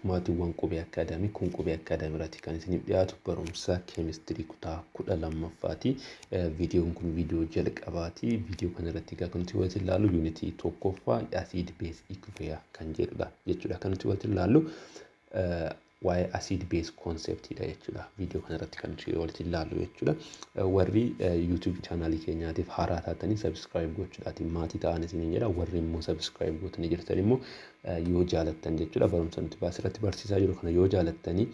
Maatiiwwan Qubee Akaadaamii, kun Qubee Akaadaamii irratti kan isiniif dhiyaatu barumsa keemistirii kutaa 12ffaati. Viidiyoon kun viidiyoo jalqabaati. Viidiyoo kana irratti egaa kan nuti walitti ilaallu yuunitii tokkoffaa acid base equilibria kan jedhudha jechuudha. Kan nuti walitti ilaallu waa'ee acid base conceptidha jechuudha. Viidiyoo kana irratti kan nuti walitti ilaallu jechuudha. Warri YouTube chaanaalii keenyaatiif haaraa taatanii subscribe gochuudhaatiin maatii ta'an isiniin jedha. Warri immoo subscribe gootanii jirtan immoo yoo jaalattan jechuudha, barumsa nuti asirratti barsiisaa jiru kana yoo jaalattanii,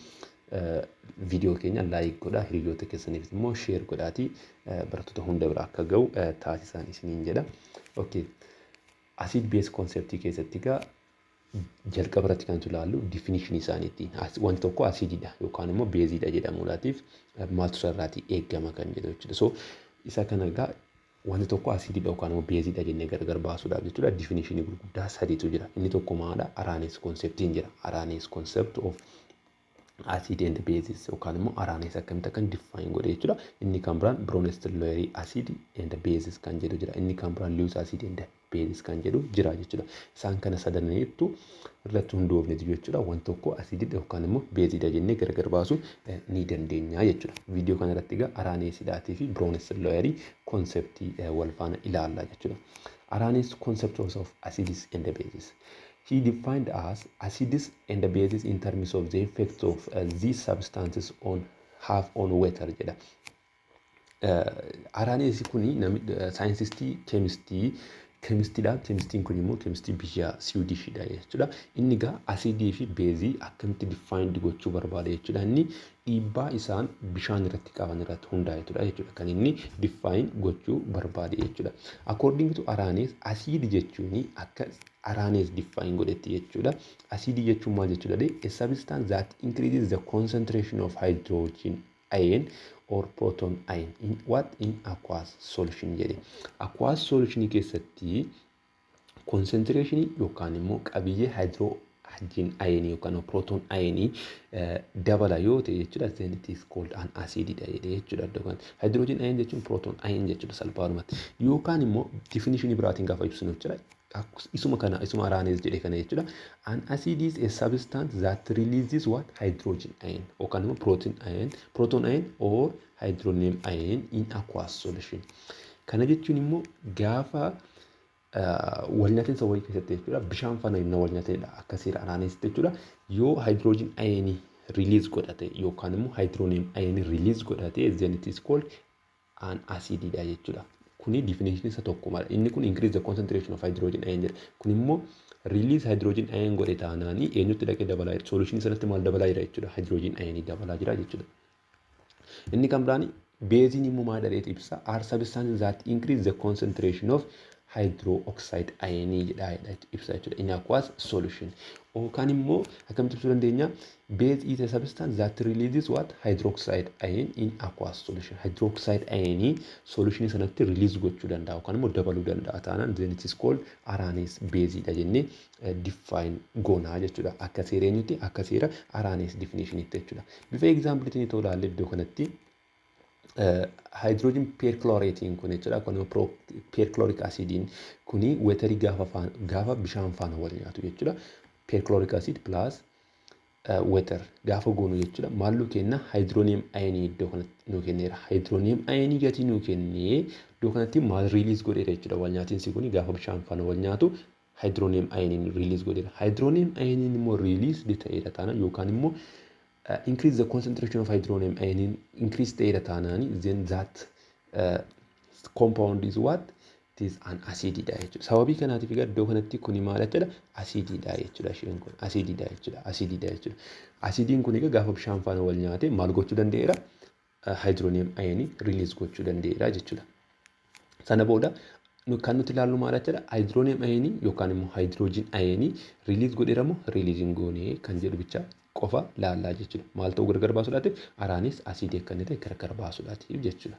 viidiyoo keenya like godhaa, hiriyoota keessaniif immoo share godhaatii barattoota hunda bira akka ga'u taasisan isiniin jedha. Okay. Acid base conceptii keessatti egaa jalqaba irratti kan nuti ilaallu definition isaaniitti. Wanti tokko asiididha yookaan immoo beeziidha jedhamuudhaatiif maaltu isarraatii eegama kan jedhu jechuudha. So isa kana egaa wanti tokko asiididha yookaan immoo beeziidha jennee gargar baasuudhaaf jechuudha, definitionii gurguddaa sadiitu jira. Inni tokko maalidha? Arrhenius conceptiin jira. Arrhenius concept of acid and bases yookaan immoo Arrhenius akkamitti akkan define godhe jechuudha. Inni kan biraan Bronsted Lowry acid and bases kan jedhu jira. Inni kan biraan Lewis acid and bases kan jedhu jira jechuudha. Isaan kana sadananiitu irratti hundoofnetu jechuudha. Wanti tokko asiididha yookaan immoo beezidha jennee gargar baasuu ni dandeenya jechuudha. Viidiyoo kana irratti egaa Arrheniusidhaatii fi Bronsted Lowry conceptii wal faana ilaalla jechuudha. Arrhenius concept of acids and bases. He defined as acids and bases in terms of the effects of these substances on have on water jedha. Arrhenius kuni scientistii keemistii keemistiidha. Keemistiin kun immoo keemistii biyya Siwiidishidha jechuudha. Inni egaa asiidii fi beezii akkamitti defined gochuu barbaada jechuudha. Inni dhiibbaa isaan bishaan irratti qaban irratti hundaa'etudha jechuudha. Kan inni define gochuu barbaade jechuudha. According to Arrhenius, asiidii jechuun akka Arrhenius define godhetti jechuudha. Asiidii jechuun maal jechuudha? A substance that increases the concentration of hydrogen ion or proton ion in what? In aqueous solution jedhe. Aqueous solution keessatti concentration yookaan immoo qabiyyee hydrogen ion yookaan proton ion dabala yoo ta'e jechuudha, then it is called an acid dha jedhe jechuudha iddoo kanatti. Hydrogen ion jechuun proton ion jechuudha salphaadhumatti. Yookaan immoo definition biraatiin gaafa ibsinu jechuudha. Isuma kana, isuma Arrhenius jedhe kana jechuudha. An acid is a substance that releases what? Hydrogen ion yookaan immoo proton ion, proton ion or hydronium ion in aqueous solution. Kana jechuun immoo gaafa wal nyaatinsa wayii keessatti jechuudha, bishaan faana inni wal nyaatanidha akka seera Arrhenius jechuudha, yoo hydrogen ion release godhate yookaan immoo hydronium ion release godhate, then it is called an acid dha jechuudha. Kuni definition isa tokko. Inni kun increase the concentration of hydrogen ion jedha. Kun immoo release hydrogen ion godhe taanaanii eenyutti dhaqee dabalaa jira? Solution sanatti maal dabalaa jira jechuudha? Hydrogen ion dabalaa jira jechuudha. Inni kan biraan beeziin immoo maal jedhee ibsa? Are substances that increase the concentration of hydroxide ion jedha ibsa jechuudha. In aqueous solution. Yookaan immoo akkamitti ibsuu dandeenya? Base is a substance that releases what? Hydroxide ion in aqueous solution. Hydroxide ion solution sanatti release gochuu danda'a yookaan immoo dabaluu danda'a taanaan, then it is called Arrhenius base dha jennee define goonaa jechuudha. Akka seera eenyutti? Akka seera Arrhenius definitionitti jechuudha. Bifa exampleetiin itoo ilaalle, iddoo kanatti hydrogen perchloratein kun jechuudha. Kun perchloric acidiin kuni waterii gaafa bishaan faana wal nyaatu jechuudha. Perchloric acid plus water gaafa goonu jechuudha. Maal nu kenna? Hydronium ionii iddoo kanatti nu kenneera. Hydronium ionii gatii nu kennee, iddoo kanatti maal release godheera jechuudha? Wal nyaatiinsi kuni gaafa bishaan faana wal nyaatu hydronium ioniin release godheera. Hydronium ioniin immoo release ta'eera taanaan yookaan immoo increase the concentration of hydronium ioniin increase ta'eera taanaan, then that compound is what? It is an acididha jechuudha. Sababii kanaatiif egaa iddoo kanatti kuni maal jechuudha? Acididha jechuudha isheen kun. Acididha jechuudha. Acididha jechuudha. Acidiin kun egaa gaafa bishaan faana wal nyaate maal gochuu danda'eera? Hydronium ionii release gochuu danda'eera jechuudha. Sana booda kan nuti ilaallu maal jechuudha? Hydronium ionii yookaan immoo hydrogen ionii release godheera moo release hin goone kan jedhu bicha qofa laallaa jechuudha. Maal ta'uu gargar baasuudhaatiif? Arrhenius asidii akka inni ta'e gargar baasuudhaatiif jechuudha.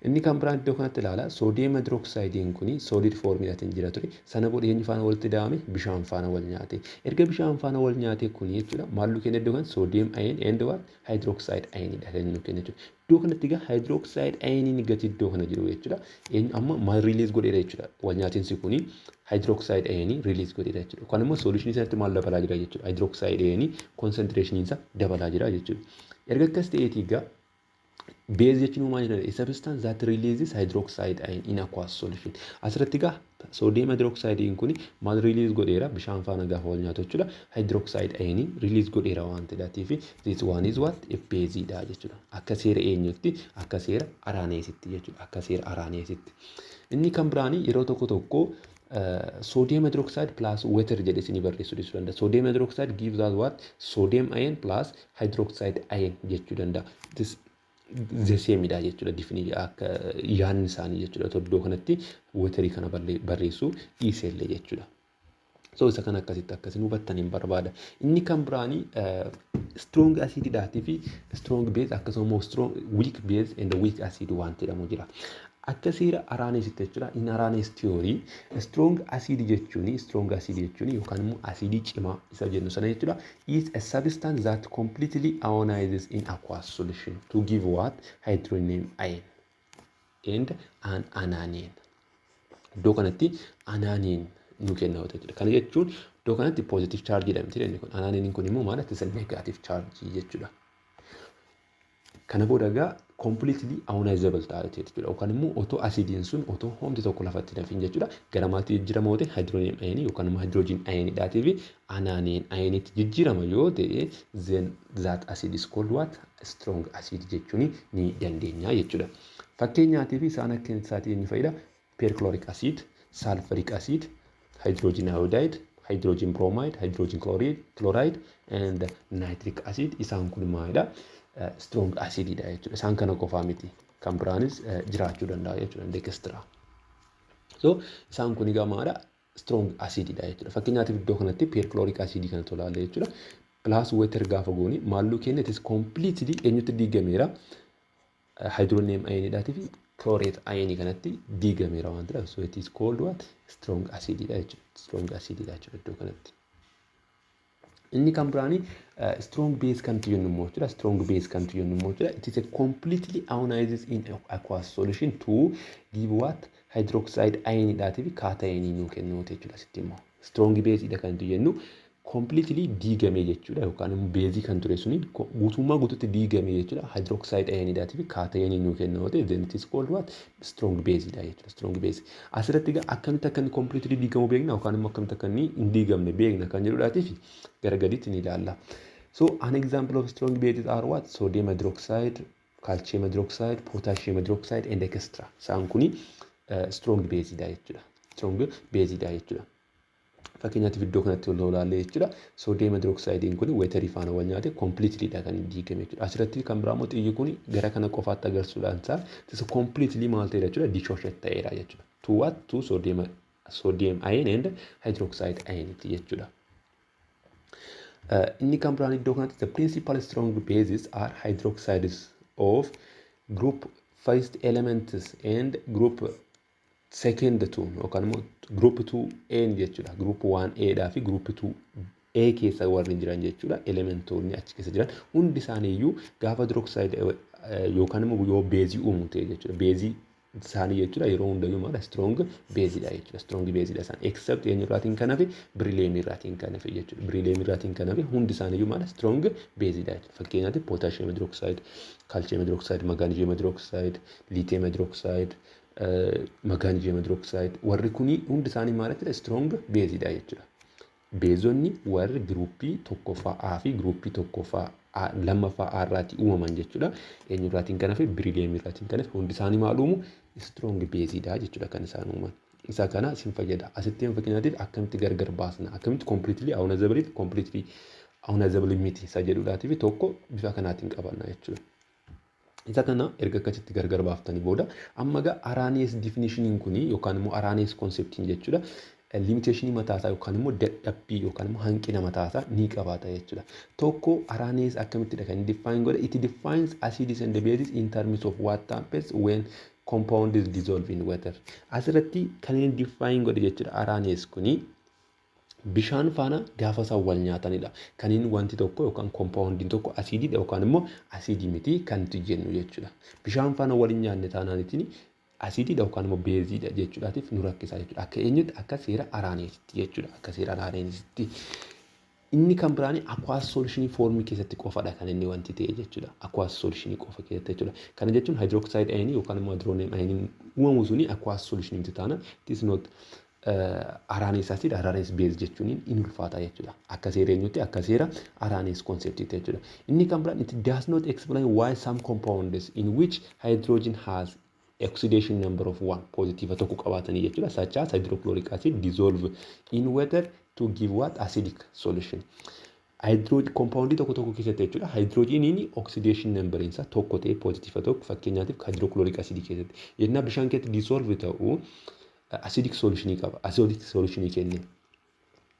Inni kan biraan iddoo kanatti ilaala. Sodium hydroxideiin kuni solid formiidhaatiin jira ture. Sana booda eenyu faana walitti daa'ame? Bishaan faana wal nyaate. Erga bishaan faana wal nyaate kuni jechuudha, maal nu kenna iddoo kanatti? Sodium ion and what? Hydroxide ioniidha kan inni nu kenna jechuudha. Iddoo kanatti egaa hydroxide ioniin gati iddoo kana jiru jechuudha. Eenyu amma maal release godheera jechuudha? Wal nyaatinsi kuni hydroxide ionii release godheera jechuudha. Yookaan immoo solutionii sanatti maal dabalaa jira jechuudha? Hydroxide ionii concentrationiin isaa dabalaa jira jechuudha. Erga akkas ta'eetii egaa, base jechuun maal jedhama? A substance that releases hydroxide ion in aqueous solution. Asirratti egaa sodium hydroxide kun maal release godheera? Bishaan faana gaafa wal nyaatu jechuudha. Hydroxide ion release godheera waan ta'eef, this one is what? A base dha jechuudha. Akka seera eenyutti? Akka seera Arrheniusitti jechuudha. Akka seera Arrheniusitti. Inni kan biraanii yeroo tokko tokko sodium hydroxide plus water jedhee isinii barreessuu dhiisuu danda'a. Sodium hydroxide gives us what? Sodium ion plus hydroxide ion jechuu danda'a. This the same dha jechuudha, define akka yaadni isaanii jechuudha. Iddoo kanatti waterii kana barreessuu dhiisellee jechuudha. So isa kana akkasitti akkasiin hubattaniin barbaada. Inni kan biraanii strong acididhaatii fi strong base, akkasuma immoo strong, weak base and weak acid waan jedhamu jira. Akka seera Arrheniusitti jechuudha. In Arrhenius theory, strong acid jechuun yookaan immoo asidii cimaa isa jennu sana jechuudha. Is a substance that completely ionizes in aqueous solution to give what? Hydronium ion and an anion. Iddoo kanatti anion nu kenna jechuudha. Kana jechuun iddoo kanatti positive charge jedhamti inni kun. Anioniin kun immoo maal? Isa negative charge jechuudha. Kana booda egaa completely ionizable ta'a jechuudha. Yookaan immoo otoo asidiin sun otoo homti tokko lafatti hafin jechuudha. Gara maalitti jijjiirama yoo ta'e, hydronium ionii yookaan immoo hydrogen ioniidhaatii fi anion ioniitti jijjiirama yoo ta'e, then that acid is called what? Strong acid jechuun ni dandeenya jechuudha. Fakkeenyaatiif isaan akka isaatii eenyu fa'idha? Perchloric acid, sulfuric acid, hydrogen iodide, hydrogen bromide, hydrogen chloride and nitric acid, isaan kun maalidha? Strong acididha jechuudha. Isaan kana qofaa miti. Kan biraanis jiraachuu danda'a jechuudha. Extra. So isaan kun egaa maalidha? Strong acididha jechuudha. Fakkeenyaatiif iddoo kanatti perchloric acid kana tolaalle jechuudha. Plus water gaafa gooni maalluu keenya? It is completely eenyutti diigameera? Hydronium ioniidhaatii fi chlorate ionii kanatti diigameera waan ta'eef, so it is called what? Strong acididha jechuudha. Strong acididha jechuudha iddoo kanatti. Inni kan biraanii strong base kan jennu immoo jechuudha. Strong base kan jennu immoo jechuudha. It is a completely ionizes in aqueous solution to give what? Hydroxide ioniidhaatii fi cationii nuu kennu jechuudha asitti immoo. Strong base dha kan jennu completely diigame jechuudha, yookaan immoo beezii kan ture suni guutummaa guututti diigame jechuudha. Hydroxide ioniidhaatii fi cationii nuu kennu yoo ta'e, then it is called what? Strong base dha jechuudha. Strong base. Asirratti egaa akkamitti akka inni completely diigamu beekna yookaan immoo akkamitti akka inni hin diigamne beekna kan jedhudhaatii fi gara gadiitti ni ilaalla. So an example of strong bases are what? Sodium hydroxide, calcium hydroxide, potassium hydroxide and extra. Isaan kuni strong base dha jechuudha. Strong base dha jechuudha. Fakkeenyaatiif iddoo kanatti ol ilaalle jechuudha. Sodium hydroxidein kun waterii faana wal nyaate completely dha kan diigame jechuudha. Asirratti kan biraa immoo xiyyi kun gara kana qofaatti agarsiisuudhaan isaa isa completely maal ta'eera jechuudha? Dissociate ta'eera jechuudha. To what? To sodium ion and hydroxide ion jechuudha. Inni kan biraan iddoo kanatti the principal strong bases are hydroxides of group first elements and group second two yookaan immoo group 2A jechuudha. Group 1A dhaa fi group 2A keessa warri jiran jechuudha. Elementoonni achi keessa jiran hundi isaaniiyyuu gaafa hydroxide yookaan immoo yoo beezii uumu ta'e jechuudha. Beezii isaanii jechuudha yeroo hundayyuu maal? Strong beeziidha jechuudha. Strong beeziidha isaan, except eenyurraatiin kan hafe? Beryllium irraatiin kan hafe jechuudha. Beryllium irraatiin kan hafe hundi isaaniiyyuu maal? Strong beeziidha jechuudha. Fakkeenyaaf potassium hydroxide, calcium hydroxide, magnesium hydroxide, lithium hydroxide, magnesium hydroxide, warri kuni hundi isaanii maal jechuudha? Strong beeziidha jechuudha. Beezonni warri giruuppii tokkoffaa A fi giruuppii tokkoffaa lammaffaa A irraatii uumaman jechuudha. Eenyurraatiin kan hafe? Beryllium irraatiin kan hafe hundi isaanii maal uumu? Strong beeziidha jechuudha kan isaan uuman. Isa kana isin fayyada. Asitti fakkeenyaatiif akkamitti gargar baasna? Akkamitti completely ionizable fi completely ionizable miti isa jedhudhaatii fi tokko bifa kanaatiin qabanna jechuudha. Isa kana erga akkasitti gargar baaftanii booda, amma egaa Arrhenius definitioniin kuni yookaan immoo Arrhenius conceptiin jechuudha, limitationii mataasaa yookaan immoo dadhabbii yookaan immoo hanqina mataasaa ni qabaata jechuudha. Tokko, Arrhenius akkamittidha kan define godhe? It defines acids and bases in terms of what happens when Compound is dissolved in water. Asirratti kan inni define godhe jechuudha Arrhenius kuni bishaan faana gaafa isaan wal nyaatanidha. Kan inni wanti tokko yookaan compoundiin tokko asiidiidha yookaan immoo asiidii miti kan nuti jennu jechuudha. Bishaan faana wal hin nyaanne taanaanitiin asiidiidha yookaan immoo beeziidha jechuudhaatiif nu rakkisa jechuudha. Akka eenyutti? Akka seera Arrheniusitti jechuudha. Akka seera Arrheniusitti. Inni kan biraan aqueous solution formii keessatti qofadha kan inni wanti ta'e jechuudha. Aqueous solution qofa keessatti jechuudha. Kana jechuun hydroxide ion yookaan immoo hydronium ion uumamu suni aqueous solution miti taana, it is not Arrhenius acid, Arrhenius base jechuun in ulfaata jechuudha. Akka seera eenyutti? Akka seera Arrhenius conceptiitti jechuudha. Inni kan biraan, it does not explain why some compounds in which hydrogen has oxidation number of one, positive tokko qabaatanii jechuudha, such as hydrochloric acid, dissolve in water to give what? Acidic solution. Hydrogen compoundii tokko tokko keessatti jechuudha. Hydrogeniin oxidation number isaa tokko ta'e, positive tokko, fakkeenyaatiif hydrochloric acid keessatti. Yennaa bishaan keessatti dissolve ta'u acidic solution qaba. Acidic solution kenne.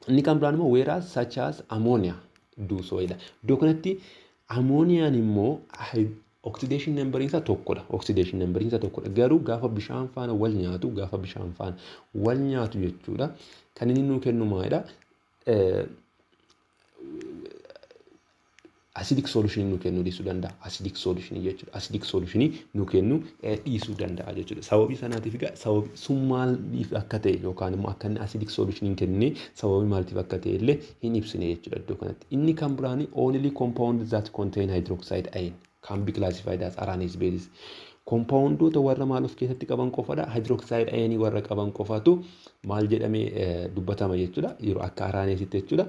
Inni kan biraan immoo whereas such as ammonia do so jedha. Iddoo kanatti ammooniyaan immoo oxidation number isaa tokkodha. Oxidation number isaa tokkodha. Garuu gaafa bishaan faana wal nyaatu, gaafa bishaan faana wal nyaatu jechuudha. Kan inni nuu kennu maalidha? Acidic solution nu kennuu dhiisuu danda'a. Acidic solution jechuudha. Acidic solution nu kennuu dhiisuu danda'a jechuudha. Sababii sanaatiif egaa sababii sun maaliif akka ta'e yookaan immoo akka inni acidic solution hin kennine sababii maaliif akka ta'e illee hin ibsine jechuudha iddoo kanatti. Inni kan biraani, only compound that contain hydroxide ion can be classified as Arrhenius bases. Compoundoota warra maal of keessatti qaban qofadha? Hydroxide ionii warra qaban qofatu maal jedhamee dubbatama jechuudha? Yeroo akka Arrheniusitti jechuudha.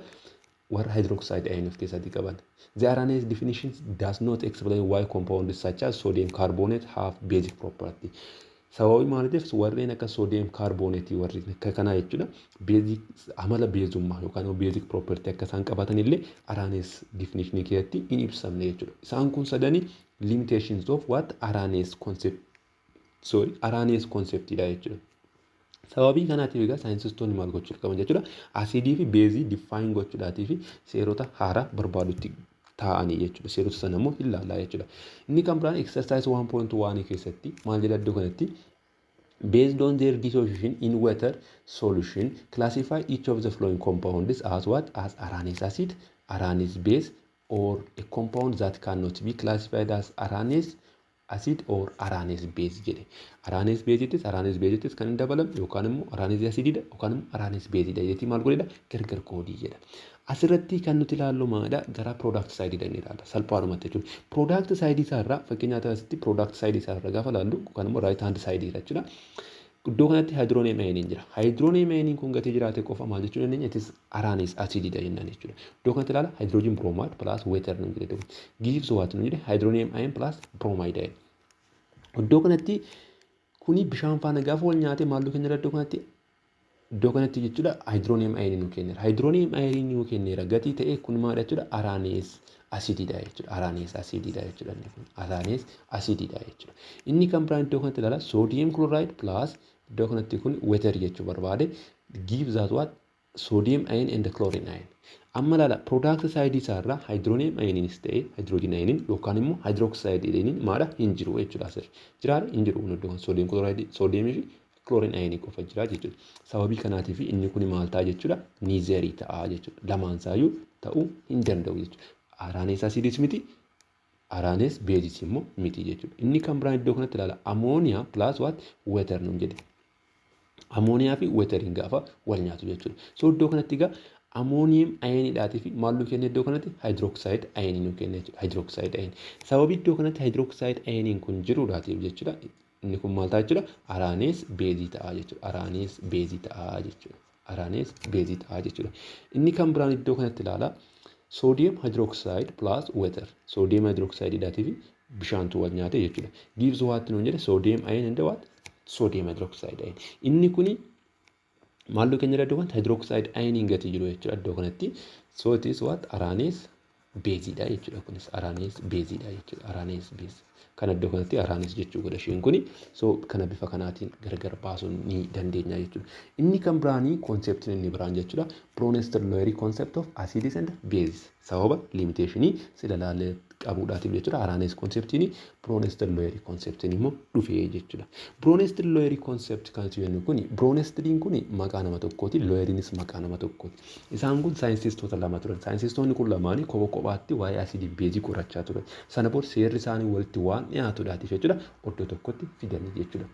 Warra hydroxide ion of keessatti qaban. The Arrhenius definition does not explain why compounds such as sodium carbonate have basic property. Sababii maaliitiif warreen akka sodium carbonate warreen akka kanaa jechuudha. Basic amala beezummaa yookaan immoo basic property akka isaan qabaatan illee Arrhenius definition keessatti hin ibsamne jechuudha. Isaan kun sadanii limitations of what? Arrhenius concept, sorry, Arrhenius conceptidha jechuudha. Sababii kanaatiif egaa saayinsistoonni maal gochuu qaban jechuudha? Asiidii fi beezii define gochuudhaatii fi seerota haaraa barbaadutti taa'anii jechuudha. Seerota sana immoo hin ilaallaa jechuudha. Inni kan biraan exercise 1.1 keessatti maal jedha iddoo kanatti? Based on their dissolution in water solution, classify each of the following compounds as what? As Arrhenius acid, Arrhenius base, or a compound that cannot be classified as Arrhenius acid or Arrhenius base jedhe. Arrhenius baseittis, Arrhenius baseittis kan hin dabalamne yookaan immoo Arrhenius acididha yookaan immoo Arrhenius baseidha jechuun maal godhedha? Gargar qoodii jedha. Asirratti kan nuti ilaallu maalidha? Gara product side inni ilaalla. Salphaadhumatti jechuudha. Product side isaarraa, fakkeenyaaf asitti product side isaarraa gaafa ilaallu yookaan immoo right hand side jechuudha. Iddoo kanatti hydronium ioniin jira. Hydronium ioniin kun gatii jiraate qofa maal jechuu dandeenya? It is Arrhenius acididha jennaan jechuudha. Iddoo kanatti ilaala, hydrogen bromide plus water nu jedhe. Gives what nu jedhe? Hydronium ion plus bromide ion. Iddoo kanatti kuni bishaan faana gaafa wal nyaate maal nu kenna iddoo kanatti? Iddoo kanatti jechuudha hydronium ionii nu kenneera. Hydronium ionii nu kenneera gatii ta'e kun maal jechuudha? Arrhenius acididha jechuudha. Arrhenius acididha jechuudha inni kun. Arrhenius acididha jechuudha. Inni kan biraan iddoo kanatti ilaala, sodium chloride plus, iddoo kanatti kun water jechuu barbaade, gives that what? Sodium ion and chlorine ion. Amma ilaala, product side isaarraa hydronium ioniinis ta'e hydrogen ioniin yookaan immoo hydroxide ioniin maadha? Hin jiru jechuudha asirra. Jiraadha? Hin jiru. Kun iddoo kan sodium chloride, sodiumii fi chlorine ionii qofa jira jechuudha. Sababii kanaatiif inni kun maal ta'a jechuudha? Neither ta'a jechuudha. Lamaan isaayyuu ta'uu hin danda'u jechuudha. Arrhenius acidis miti, Arrhenius baseis immoo miti jechuudha. Inni kan biraan iddoo kanatti ilaala, ammonia plus what? Water nuun jedhe. Ammooniyaa fi wateriin gaafa wal nyaatu jechuudha. So iddoo kanatti egaa ammonium ioniidhaatii fi maal nu kenne iddoo kanatti? Hydroxide ionii nu kenne jechuudha. Hydroxide ionii. Sababii iddoo kanatti hydroxide ioniin kun jiruudhaatiif jechuudha. Inni kun maal ta'a jechuudha? Arrhenius baseii ta'a jechuudha. Arrhenius baseii ta'a jechuudha. Arrhenius baseii ta'a jechuudha. Inni kan biraan iddoo kanatti ilaala. Sodium hydroxide plus water. Sodium hydroxideidhaatii fi bishaantu wal nyaate jechuudha. Gives what nuun jedhe? Sodium ion and what? Sodium hydroxide ion. Inni kuni maal nu kenna iddoo kanatti? Hydroxide ioniin gatii jiru jechuudha iddoo kanatti. So it is what? Arrhenius baseiidha jechuudha kunis Arrhenius baseiidha jechuudha. Arrhenius base. Kana iddoo kanatti Arrhenius jechuu godha isheen kuni. So kana bifa kanaatiin gargar baasuu ni dandeenya jechuudha. Inni kan biraanii conceptiin inni biraan jechuudha. Bronsted Lowry concept of acids and bases. Sababa limitationii sila laalee qabuudhaatiif jechuudha. Arrhenius conceptiin, Bronsted Lowry conceptiin immoo dhufee jechuudha. Bronsted Lowry concept kan jennu kuni, Bronstediin kuni maqaa nama tokkooti, Lowrynis maqaa nama tokkooti. Isaan kun saayinsistoota lama turan. Saayinsistoonni kun lamaanii kopha kophaatti waa'ee asiidii beezii qorachaa turan. Sana booda seerri isaanii walitti waan dhiyaatuudhaatiif jechuudha, iddoo tokkotti fidanii jechuudha.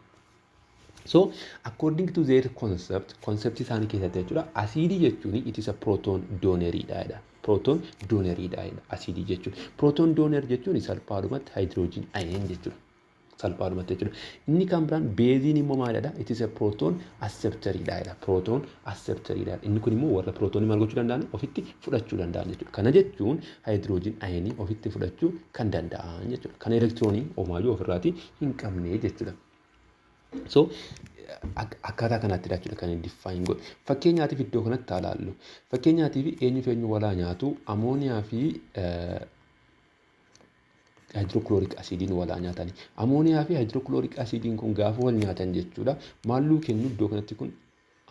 So according to their concept, concept isaanii keessatti jechuudha, asiidii jechuun it is a proton donoridha jedha. Proton donoridha jedha asiidii jechuun. Proton donor jechuun salphaadhumatti hydrogen ion jechuudha. Salphaadhumatti jechuudha. Inni kan biraan beeziin immoo maalidha? It is a proton acceptoridha jedha. Proton acceptoridha. Inni kun immoo warra protonii maal gochuu danda'an? Ofitti fudhachuu danda'an jechuudha. Kana jechuun hydrogen ionii ofitti fudhachuu kan danda'an jechuudha. Kan elektiroonii homaayyuu ofirraatii hin qabne jechuudha. So akkaataa kanaatti jechuudha kan inni define godhu. Fakkeenyaatiif iddoo kanatti haa ilaallu. Fakkeenyaatiif eenyu fi eenyu walaa nyaatu? Amooniyaa fi hydrochloric acidiin walaa nyaatani. Amooniyaa fi hydrochloric acidiin kun gaafa wal nyaatan jechuudha, maalluu kennu? Iddoo kanatti kun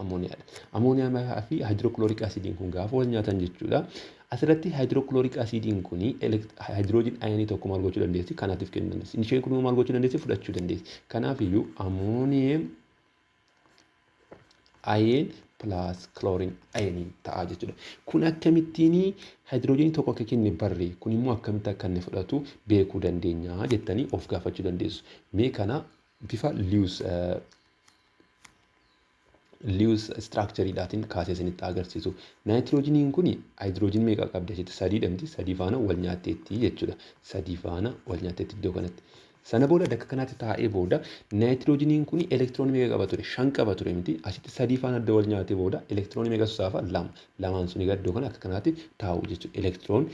amooniyaadha. Amooniyaa fi hydrochloric acidiin kun gaafa wal nyaatan jechuudha. Asirratti hydrochloric acidiin kun hydrogen ionii tokko maal gochuu dandeessi? Kanaatiif kennuu dandeessi. Isheen kun maal gochuu dandeessi? Fudhachuu dandeessi. Kanaaf iyyuu ammonium ion plus chlorine ionii ta'a jechuudha. Kun akkamittiin hydrogenii tokko akka kenne barree, kun immoo akkamitti akka inni fudhatu beekuu dandeenya jettanii of gaafachuu dandeessu. Mee kana bifa Lewis structureidhaatiin kaasee isinitti agarsiisu. Naayitiroojiiniin kun haayidiroojiinii meeqa qabdi asitti? Sadii dhamti. Sadii faana wal nyaatteetti jechuudha. Sadii faana wal nyaatteetti iddoo kanatti. Sana booda bakka kanatti taa'ee booda naayitiroojiiniin kun elektiroonii meeqa qaba ture? Shan qaba ture miti. Asitti sadii faana adda wal nyaatee booda elektiroonii meeqa saafa? Lama. Lamaan sun egaa iddoo kana akka kanaatti taa'u jechuudha. Electron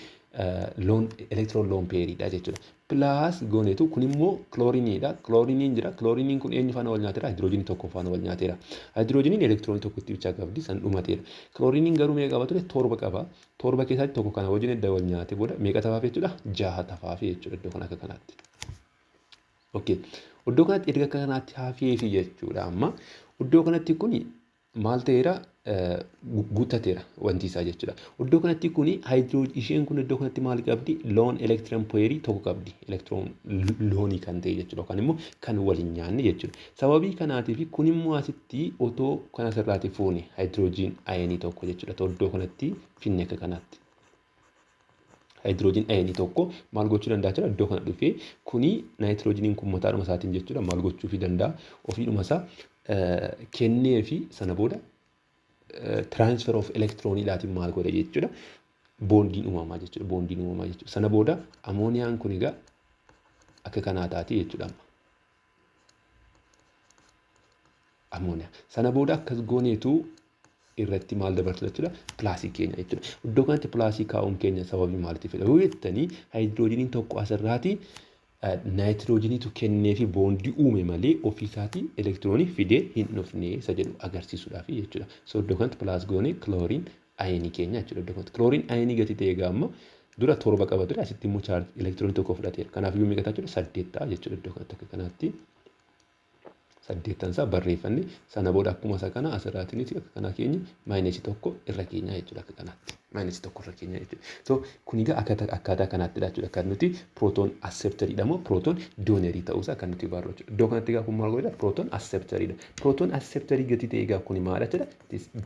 lone, electron lone pairiidha jechuudha. Plus gooneetu kun immoo kilooriiniidha. Kilooriiniin jira. Kilooriiniin kun eenyu faana wal nyaateera? Haayidiroojiinii tokko faana wal nyaateera. Haayidiroojiiniin elektiroonii tokkotti bichaa qabdi, san dhumateera. Kilooriiniin garuu meeqa qaba ture? Torba qaba. Torba keessaatti tokko kana wajjin edda wal nyaate booda meeqa tafaaf jechuudha? Jaha tafaaf jechuudha iddoo kana akka kanaatti. Okay. Iddoo kanatti erga akka kanaatti hafeefi jechuudha amma. Iddoo kanatti kuni maal ta'eera? Guuttateera wanti isaa jechuudha. Iddoo kanatti kuni isheen kun iddoo kanatti maal qabdi? Lone electron pairii tokko qabdi. Electron loneii kan ta'e jechuudha yookaan immoo kan waliin nyaanne jechuudha. Sababii kanaatiif kun immoo asitti otoo kan asirraati fuune hydrogen ionii tokko jechuudha. Iddoo kanatti finne akka kanaatti. Hydrogen ionii tokko maal gochuu danda'a jechuudha? Iddoo kana dhufee kuni naayitiroojiiniin kun mataadhuma isaatiin jechuudha maal gochuufii danda'a? Ofiidhuma isaa kennee fi sana booda transfer of electroniidhaatiin maal godha jechuudha? Bondiin uumamaa jechuudha. Bondiin uumamaa jechuudha. Sana booda amooniyaan kun egaa akka kanaa taati jechuudha amma. Amooniyaa. Sana booda akkas gooneetu irratti maal dabarsu jechuudha? Plusii keenya jechuudha. Iddoo kanatti plusii kaa'uun keenya sababii maaliitiif yoo jettanii, haayidiroojiiniin tokko asirraati naayitiroojiiniitu kennee fi bondii uume malee ofiisaatii elektiroonii fidee hin dhufne isa jedhu agarsiisuudhaaf jechuudha. So iddoo kanatti plus goonee chlorine ionii keenya jechuudha. Iddoo kanatti chlorine ionii gati ta'e egaa amma dura torba qaba ture, asitti immoo elektiroonii tokko fudhateera. Kanaaf iyyuu meeqa ta'a jechuudha? Saddeet ta'a jechuudha. Iddoo kanatti akka kanaatti saddeettan isaa barreeffanne. Sana booda akkuma isa kana asirraatiinis akka kanaa keenya minusii tokko irra keenya jechuudha, akka kanaatti minusii tokko irra keenya jechuudha. So kun egaa akkaataa kanaattidha jechuudha kan nuti proton acceptoriidha moo proton donorii ta'uusaa kan nuti barru jechuudha. Iddoo kanatti egaa kun maal godha? Proton acceptoriidha. Proton acceptorii gati ta'e egaa kun maal jechuudha?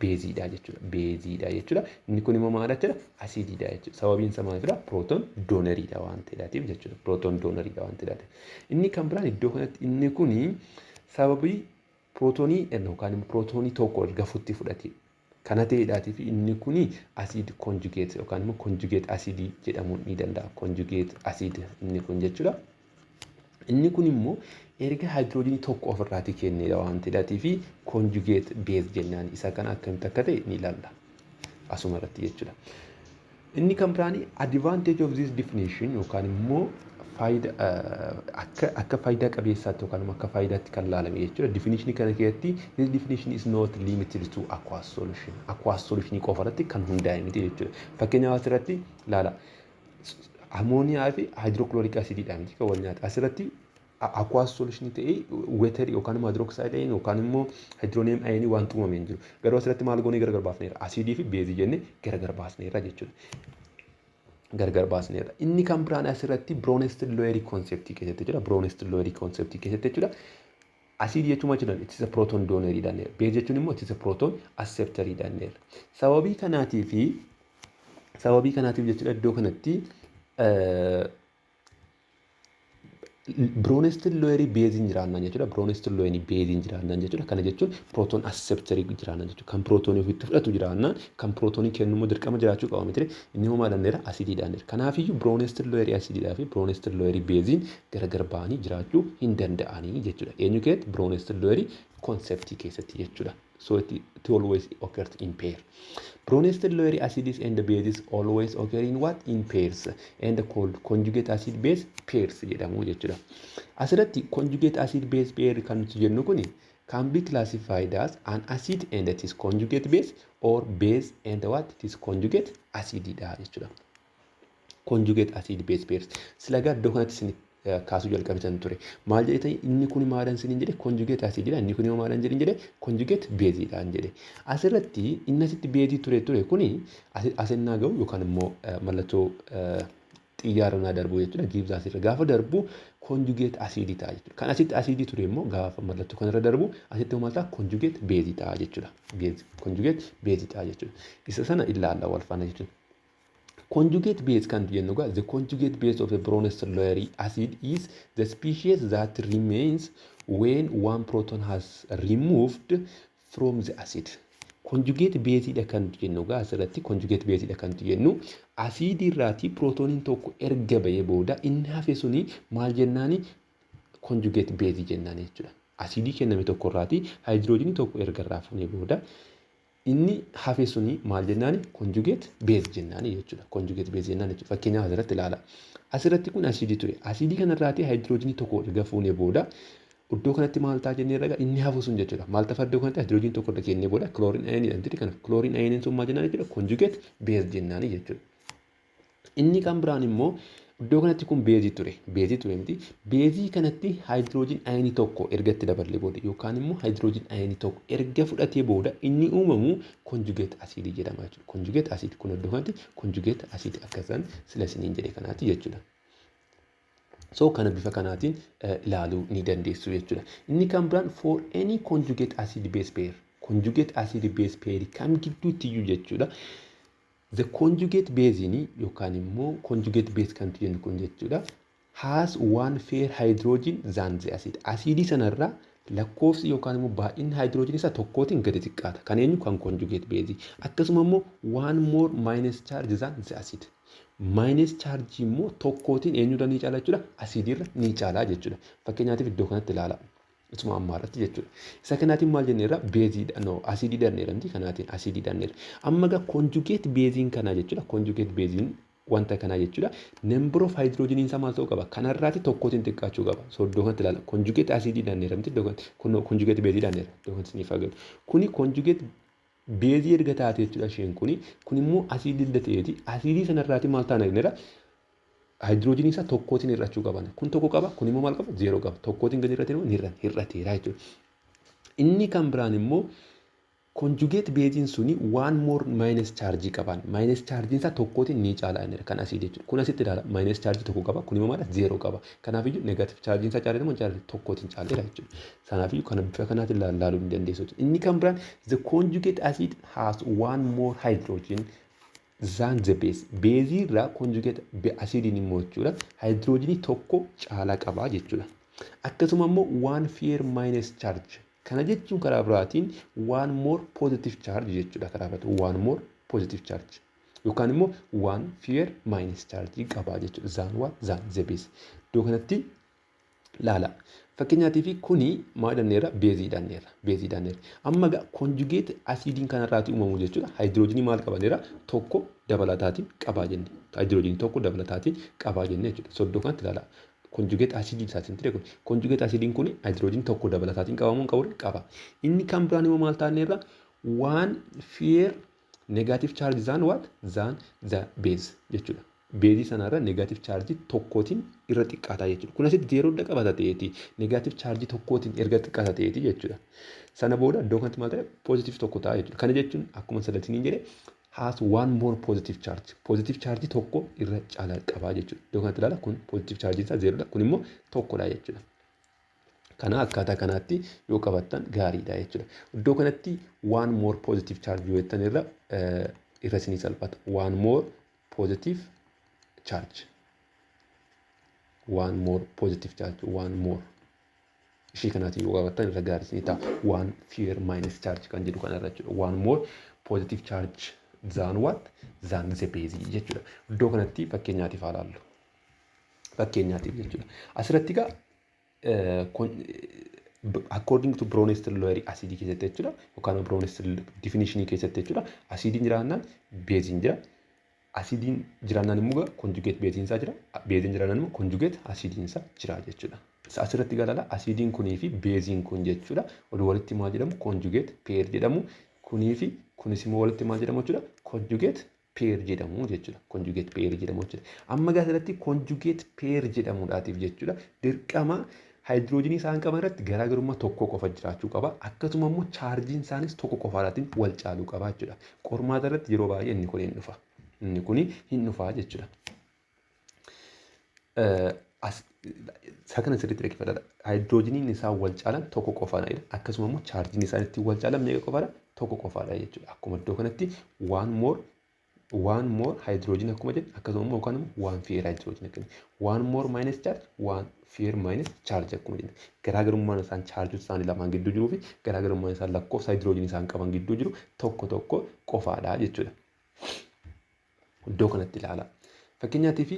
Beeziidha jechuudha. Beeziidha jechuudha. Inni kun immoo maal jechuudha? Asiidiidha jechuudha. Sababiin isaa maalidha? Proton donoriidha waan ta'eedhaatiif jechuudha. Proton donoriidha waan ta'eedhaatiif. Inni kan biraan iddoo kanatti inni kuni sababii pirootoonii yookaan immoo pirootoonii tokko erga futti fudhate kana ta'eedhaatii fi inni kuni acid conjugate yookaan immoo conjugate acidii jedhamuu ni danda'a. Conjugate acid inni kun jechuudha. Inni kun immoo erga haayidiroojiinii tokko ofirraatii kenneedha waan ta'eedhaatii fi conjugate base jennaan. Isa kana akkamitti akka ta'e ni ilaalla asuma irratti jechuudha. Inni kan biraanii advantage of this definition yookaan immoo faayidaa akka faayidaa qabeessaatti yookaan immoo akka faayidaatti kan laalame jechuudha. Definition kana keessatti this definition is not limited to aqueous solution. Aqueous solution qofa irratti kan hundaa'e miti jechuudha. Fakkeenyaaf asirratti ilaala. Amooniyaa fi hydrochloric acidiidhaan miti kan wal nyaata. Asirratti aqueous solution ta'ee waterii yookaan immoo hydroxide ion yookaan immoo hydronium ionii waan uumamee hin jiru. Garuu asirratti maal goonee gargar baasneera? Asiidii fi beezii jennee gargar baasneera jechuudha. Gargar baasneerra. Inni kan biraan asirratti Bronsted Lowry conceptii keessatti jechuudha. Bronsted Lowry conceptii keessatti jechuudha. Asiidii jechuun maal jedhan? It is a proton donor jedhaneera. Base jechuun immoo it is a proton acceptor jedhaneera. Sababii kanaatiif jechuudha, iddoo kanatti Bronsted Lowry beeziin jiraannaan jechuudha. Bronsted Lowry beeziin jiraannaan jechuudha. Kana jechuun proton acceptorii jiraannaan jechuudha. Kan pirootoonii ofitti fudhatu jiraannaan, kan pirootoonii kennu immoo dirqama jiraachuu qaba miti. Inni immoo maal jenneera? Asiidiidhaan. Kanaafiyyuu Bronsted Lowry asiidiidhaa fi Bronsted Lowry beeziin gargar ba'anii jiraachuu hin danda'anii jechuudha. Eenyu keessatti? Bronsted Lowry conceptii keessatti jechuudha. So it always occurs in pair. Bronsted Lowry acids and bases always occur in what? In pairs and called conjugate acid base pairs jedhamu jechuudha. Asirratti conjugate acid base pair kan nuti jennu kuni can be classified as an acid and it is conjugate base or base and what? It is conjugate acid dha jechuudha. Conjugate acid base pairs. Silagaa iddoo kanatti isin kaasuu jalqabitan ture. Maal jedhetan? Inni kun maalan isiniin jedhe? Conjugate acididha. Inni kun immoo maalan jedhin jedhe? Conjugate beeziidhaan jedhe. Asirratti inni asitti beezii ture kuni asinnaa gahu yookaan immoo mallattoo xiyyaara naa darbu jechuudha. Giibza asirra gaafa darbu conjugate acidii ta'a jechuudha. Kan asitti acidii ture immoo gaafa mallattoo kanarra darbu asitti maal ta'a? Conjugate beezii ta'a jechuudha. Conjugate beezii ta'a jechuudha. Isa sana ilaalla wal faana jechuudha. Conjugate base kan jennu egaa, the conjugate base of a Bronsted Lowry acid is the species that remains when one proton has removed from the acid. Conjugate base dha kan jennu egaa, asirratti conjugate base dha kan jennu, asiidii irraatii prootoniin tokko erga bahee booda inni hafe suni maal jennaani? Conjugate base jennaan jechuudha. Asiidii kenname tokko irraatii haayidiroojiinii tokko erga irraa fuunee booda inni hafe suni maal jennaani? Conjugate base jennaani jechuudha. Conjugate base jennaan jechuudha. Fakkeenyaaf asirratti ilaala. Asirratti kun asiidii ture. Asiidii kanarraatii haayidiroojiinii tokko erga fuunee booda iddoo kanatti maal ta'a jennee raga inni hafu sun jechuudha. Maal ta'a iddoo kanatti? Haayidiroojiinii tokko irra kennee booda chlorine ionii jedhamti. Kanaaf chlorine ioniin sun maal jennaan jechuudha? Conjugate base jennaani jechuudha. Inni kan biraan immoo iddoo kanatti kun beezii ture. Beezii ture miti. Beezii kanatti hydrogen ionii tokko erga itti daballee booda yookaan immoo hydrogen ionii tokko erga fudhatee booda inni uumamu conjugate asiidii jedhama jechuudha. Conjugate acid kun iddoo kanatti conjugate asiidii akkasaan sila isiniin jedhe kanaati jechuudha. So kana bifa kanaatiin ilaaluu ni dandeessu jechuudha. Inni kan biraan for any conjugate acid base pair, conjugate acid base pair kam gidduutti iyyuu jechuudha. The conjugate base yookaan immoo conjugate base kan jennu kun jechuudha, has one fewer hydrogen than the acid. Asiidii sanarraa lakkoofsi yookaan immoo baay'inni hydrogen isaa tokkootiin gadi xiqqaata. Kan eenyu? Kan conjugate base. Akkasuma immoo one more minus charge than the acid. Minus charge immoo tokkootiin eenyurra ni caala jechuudha? Asiidiirra ni caala jechuudha. Fakkeenyaatiif iddoo kanatti ilaala. Isuma ammaa irratti jechuudha. Isa kanaatiin maal jenneerra? Beeziidha, no, asiidii dhanneera miti, kanaatiin asiidii dhanneera. Amma egaa conjugate beeziin kanaa jechuudha. Conjugate beeziin wanta kanaa jechuudha. Number of hydrogeniin isaa maal ta'uu qaba? Kanarraati tokkootiin xiqqaachuu qaba. So iddoo kanatti ilaala. Conjugate asiidii dhanneera miti iddoo kanatti. Kun conjugate beezii dhanneera. Iddoo kanatti isiniif agalu. Kuni conjugate beezii erga taate jechuudha isheen kuni. Kun immoo asiidii illee ta'eeti. Asiidii sanarraati maal taana jenneera? Hydrogenii isaa tokkootiin hir'achuu qaban. Kun tokko qaba, kun immoo maal qaba? Zeeroo qaba. Tokkootiin gadi hir'ate immoo ni hir'ateera jechuudha. Inni kan biraan immoo conjugate beeziin suni one more minus charge qaban. Minus charge isaa tokkootiin ni caala inni kan asii jechuudha. Kun asitti ilaala. Minus charge tokko qaba. Kun immoo maal? Zeeroo qaba. Kanaafiyyuu negative charge isaa caaleera moo caale? Tokkootiin caaleera jechuudha. Sanaafiyyuu kana bifa kanaatiin ilaaluu ni dandeessu. Inni kan biraan the conjugate acid has one more hydrogen than the base. Beezii irraa conjugate acidiin immoo jechuudha, hydrogenii tokko caalaa qaba jechuudha. Akkasuma immoo one fewer minus charge. Kana jechuun karaa biraatiin one more positive charge jechuudha, karaa biraatiin one more positive charge. Yookaan immoo one fewer minus charge qaba jechuudha. Than what? Than the base. Iddoo kanatti laala. Fakkeenyaatiif kuni maal jenneerra? Beezii jenneerra. Beezii jenneerra. Amma egaa conjugate asiidiin kanarraati uumamu jechuudha. Hydrogenii maal qabaneera? Tokko dabalataatiin qabaa jenne. Hydrogenii tokko dabalataatiin qabaa jenne jechuudha. So iddoo kanatti ilaala. Conjugate asiidii isaatiin ture kun. Conjugate asiidiin kun hydrogenii tokko dabalataatiin qabamuu hin qabu? Qaba. Inni kan biraan immoo maal taaneerra? One fewer negative charge than what? Than the base jechuudha. Beezii sanarra negative charge tokkootiin irra xiqqaataa jechuudha. Kun asitti zeeroo irra qabata ta'eeti, negative charge tokkootiin erga xiqqaata ta'eeti jechuudha. Sana booda iddoo kanatti maal ta'e? Positive tokko ta'a jechuudha. Kana jechuun akkuma sadatiniin jedhe Has one more positive charge. Positive charge tokko irra caalaa qaba jechuudha. Iddoo kanatti ilaala, kun positive charge isaa zeeroodha. Kun immoo tokkodha jechuudha. Kana akkaataa kanaatti yoo qabattan gaariidha jechuudha. Iddoo kanatti one more positive charge yoo jettan irra isinii salphata. One more positive charge. One more positive charge. One more. Ishii kanaatiin yoo qabattan irra gaarii isinii ta'a. One fewer minus charge kan jedhu kanarra jechuudha. One more positive charge than what? Than the base jechuudha. Iddoo kanatti fakkeenyaatiif haa ilaallu. Fakkeenyaatiif jechuudha. Asirratti egaa according to Bronsted Lowry acidii keessatti jechuudha, yookaan Bronsted definition keessatti jechuudha, asiidiin jiraannaan beeziin jira. Asiidiin jiraannaan immoo conjugate beeziin isaa jira. Beeziin jiraannaan immoo conjugate asiidiin isaa jira jechuudha. Asirratti galala, asiidiin kunii fi beeziin kun jechuudha. Walitti maal jedhamu? Conjugate pair jedhamu. Kunii fi kunis immoo walitti maal jedhamu jechuudha? Conjugate pair jedhamu jechuudha. Conjugate pair jedhamu jechuudha. Amma gaa asirratti conjugate pair jedhamuudhaatiif jechuudha, dirqama haayidroojinii isaan qaban irratti garaagarummaa tokko qofa jiraachuu qaba. Akkasuma immoo chaarjiin isaanis tokko qofaadhaatiin wal caaluu qaba jechuudha. Qormaata irratti yeroo baay'ee inni kun hin dhufa. Inni kun hin dhufa jechuudha. Isa kana sirriitti dhaggeeffadhaa. Haayidroojiniin isaan wal caalan tokko qofaadha. Akkasuma immoo chaarjiin isaan ittiin wal caalan meeqa qofaadha? Tokko qofaadha jechuudha. Akkuma iddoo kanatti one more hydrogen akkuma jedhe, akkasuma immoo yookaan immoo one fewer hydrogen akkuma, one more minus charge, one fewer minus charge akkuma jedhe, garaagarummaan isaan chaarjota isaanii lamaan gidduu jiruu fi garaagarummaan isaan lakkoofsa hydrogen isaan qaban gidduu jiru tokko tokko qofaadha jechuudha. Iddoo kanatti ilaala. Fakkeenyaatiif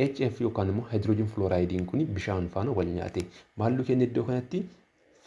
HF yookaan immoo hydrogen fluoridiin kun bishaan faana wal nyaate maallu kenne? Iddoo kanatti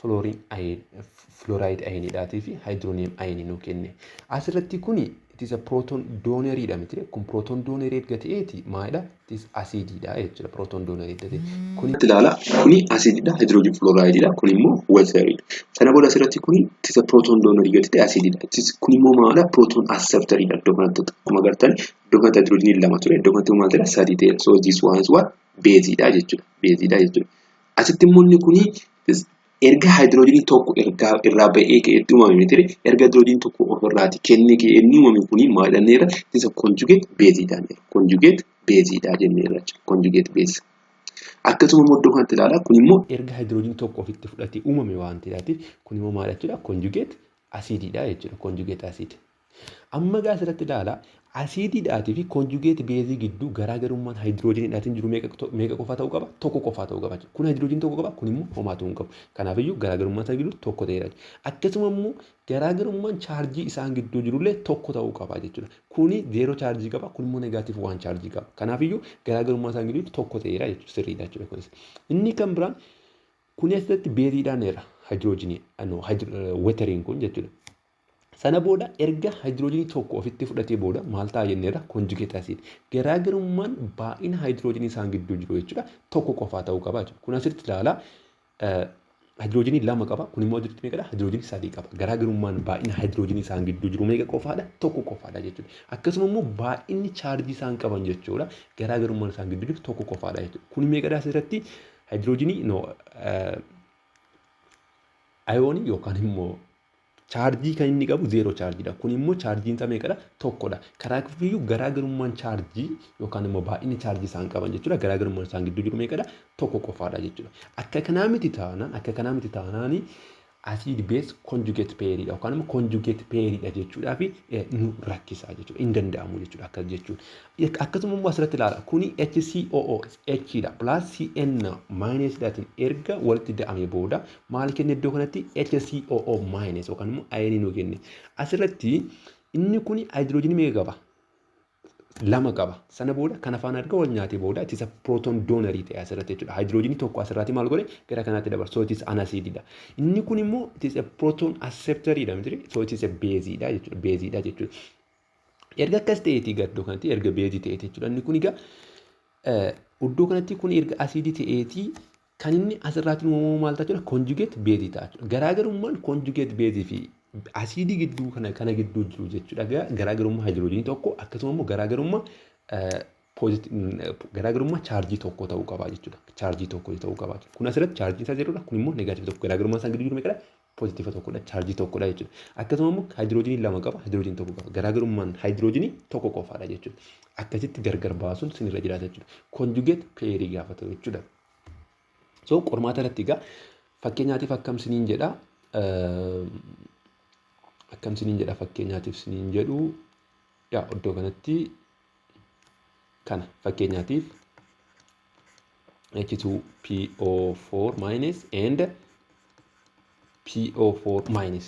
fluoride ioniidhaatii fi hydronium ionii nu kenne. Asirratti kuni it is a proton donoriidha miti? Kun proton donorii erga ta'eeti maalidha? It is acidiidha jechuudha, proton donorii erga ta'e. Kuni ilaala, kuni acidiidha, hydrogen fluorideidha, kun immoo wateriidha. Sana booda asirratti kuni it is a proton donorii gadi ta'e acidiidha. Kun immoo maalidha? Proton acceptoriidha. Iddoo kanatti akkuma agartan, iddoo kanatti hydrogen lama ture, iddoo kanatti maal ta'edha? Sadii ta'edha. So this one is what? Beeziidha jechuudha. Beeziidha jechuudha. Asitti immoo inni kuni erga haayidroojinii tokko irraa ba'ee ka'eetti uumame miti? Erga haayidroojinii tokko ofirraati kennee ka'ee inni uumame kuni maal jenneerra? Isa conjugate beeziidha. Conjugate beeziidha jenneerra jechuudha. Conjugate base. Akkasuma immoo iddoo kanatti ilaala, kun immoo erga haayidroojinii tokko ofitti fudhatee uumame waan ta'eef, kun immoo maal jechuudha? Conjugate asiidiidha jechuudha. Conjugate acid. Amma gaa asirratti ilaala, asiidiidhaatii fi conjugate beezii gidduu garaagarummaan haayidroojiniidhaatiin jiru meeqa qofa ta'uu qaba? Tokko qofa ta'uu qaba. Kun haayidroojinii tokko qaba, kun immoo homaatu hin qabu. Kanaafiyyuu garaagarummaan isaan gidduu tokko ta'eera. Akkasuma immoo garaagarummaan chaarjii isaan gidduu jirullee tokko ta'uu qaba jechuudha. Kuni zero chaarjii qaba, kun immoo negative one chaarjii qaba. Kanaafiyyuu garaagarummaan isaan gidduu tokko ta'eera jechuudha. Sirriidha jechuudha kunis. Inni kan biraan kuni asirratti beeziidhaan jira, haayidroojinii wateriin kun jechuudha. Sana booda erga haayidroojinii tokko ofitti fudhatee booda maal ta'a jenneerra? Conjugate acid. Garaagarummaan baay'ina haayidroojinii isaan gidduu jiru jechuudha, tokko qofaa ta'uu qaba jechuudha. Kun asirratti ilaala, haayidroojinii lama qaba, kun immoo asirratti meeqadha? Haayidroojinii sadii qaba. Garaagarummaan baay'ina haayidroojinii isaan gidduu jiru meeqa qofaadha? Tokko qofaadha jechuudha. Akkasuma immoo baay'inni chaarjii isaan qaban jechuudha, garaagarummaan isaan gidduu jiru tokko qofaadha jechuudha. Kun meeqadha asirratti? Haayidroojinii, no, ayoonii yookaan immoo chaarjii kan inni qabu zero chaarjiidha. Kun immoo chaarjiin isaa meeqadha? Tokkodha. Kanaafiyyuu garaagarummaan chaarjii yookaan immoo baay'inni chaarjii isaan qaban jechuudha, garaagarummaan isaan gidduu jiru meeqadha? Tokko qofaadha jechuudha. Akka kanaa miti taanaan acid base conjugate pairiidha yookaan immoo conjugate pairiidha jechuudhaa fi nu rakkisaa jechuudha. Hin danda'amu jechuudha akkas jechuun. Akkasuma immoo asirratti ilaala. Kuni HCOO H dha plus CN minus dhaatiin erga walitti da'ame booda maal kenne? Iddoo kanatti HCOO minus yookaan immoo ionii nu kenne. Asirratti inni kuni haayidroojinii meeqa qaba? Lama qaba. Sana booda kana faana erga wal nyaatee booda it is a proton donorii ta'e asirratti jechuudha. Haayidroojinii tokko asirratti maal godhe? Gara kanaatti dabarsa. So it is an acididha. Inni kun immoo it is a proton acceptoridha miti? So it is a baseidha jechuudha. Baseidha jechuudha. Erga akkas ta'eetii gara iddoo kanatti erga beezii ta'eeti jechuudha. Inni kun egaa iddoo kanatti kun erga asiidii ta'eetii kan inni asirraatti uumamu maal ta'a jechuudha? Conjugate beezii ta'a jechuudha. Garaagarummaan conjugate beezii fi asiidii gidduu kana gidduu jiru jechuudha. Garaagarummaa haayidroojinii tokko, akkasuma immoo garaagarummaa chaarjii tokko ta'uu qaba jechuudha. Chaarjii tokko ta'uu qaba. Kun asirratti chaarjiin isaa zeroodha. Kun immoo negative tokko. Garaagarummaan isaan gidduu jiru meeqadha? Positive tokkodha, chaarjii tokkodha jechuudha. Akkasuma immoo haayidiroojinii lama qaba, haayidiroojinii tokko qaba. Garaagarummaan haayidiroojinii tokko qofaadha jechuudha. Akkasitti gargar baasuun sinirra jiraata jechuudha. Conjugate pairii gaafa ta'u jechuudha. So qormaata irratti egaa fakkeenyaatiif akkam siniin jedha, akkam siniin jedha, fakkeenyaatiif siniin jedhu, yaa iddoo kanatti kana fakkeenyaatiif H2PO4 minus and PO4 minus